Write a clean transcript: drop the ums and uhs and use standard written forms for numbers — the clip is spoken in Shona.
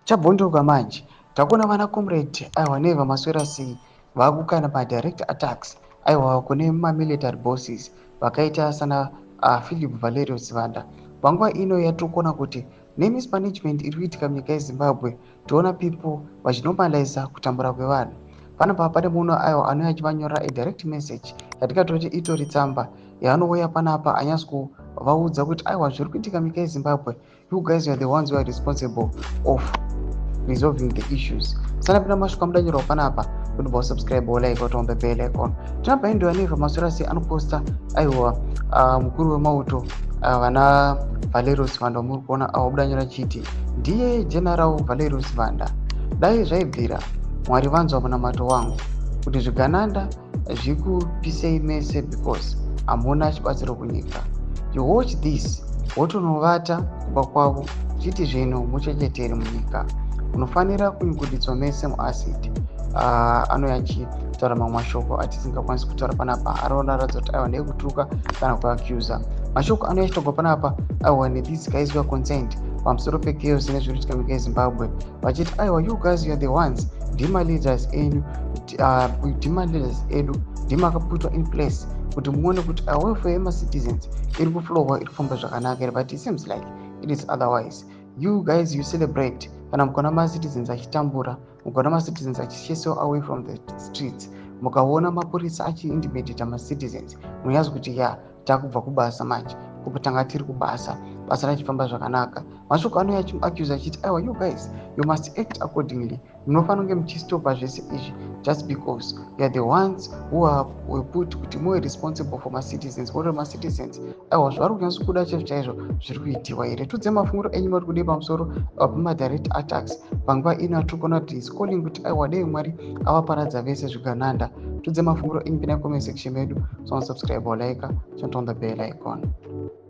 Chabvondoka manje. Takuona vana comrade, aiwa, neva maswera sei, vakukana madirect attacks, aiwa, kune mamilitary bosses vakaita sana Philip Valerio Sibanda. Panguva ino yatiri kuona kuti nemismanagement iri kuitika munyika yeZimbabwe, toona people vachinormaliza kutambura kwevanhu. Panapa pane munhu, aiwa, anouya achivanyora a direct message, yatikatoti itori tsamba yaanouya panapa anyatsi kuvaudza kuti, aiwa, zviri kuitika munyika yeZimbabwe, you guys are the ones who are responsible of resolving the issues. Sanapinda masvika mudanyorwa panapa kuti vasubscribe, like, on the bell icon. Tinabva indoya neva maswera sei anoposta, aiwa, mukuru wemauto, vana Valerio Sibanda, muri kuona avo budanyora chiti ndiye General Valerio Sibanda. Dai zvaibvira Mwari vanzwa munamato wangu kuti zvigananda zvikupisei mese, because hamuna chibatsiro kunyika. You watch this, wotonovata kumba kwavo chiti zvinhu muchengeteri munyika, munofanira kunyukudidzwa mese muacid. Anouya achitaura mamwe mashoko atisingakwanisi kutaura panapa, anoratidza kuti, aiwa, ndeyekutuka kana kuaccusa. Mashoko anouya achitogwa panapa, aiwa, nethese guys who are concerned pamusoro pechaos nezviri kuitika munyika yeZimbabwe, vachiti, aiwa, you guys, you are the ones, ndimaleaders enyu, ndimaleaders edu, ndimakaputwa in place kuti muone kuti welfare yemacitizens iri kuflowa, iri kufamba zvakanaka here. But it seems like it is otherwise. You guys, you celebrate kana mukaona macitizens achitambura, mukaona macitizens achichasiwa away from the streets, mukaona mapurisa achiintimidata macitizens, munyazi kuti ya, takubva kubasa manje, tanga tiri kubasa, basa rachifamba zvakanaka. Mashoko anouya achiaccusa achiti, aiwa, you guys, you must act accordingly, munofanira kunge muchistopa zvese izvi just because you are the ones who are were put kuti muve responsible for macitizens. Ore macitizens, aiwa, zvavari kunyatso kuda chaizvo chaizvo zviri kuitiwa here? Tudze mafungiro enyu mari kudii pamusoro pemadirect attacks panguva ino atiri kuona kuti is calling kuti, aiwa, dei Mwari avaparadza vese zvigananda. Tudze mafungiro enyu pina comment section medu. So subscribe or like, turn on the bell icon.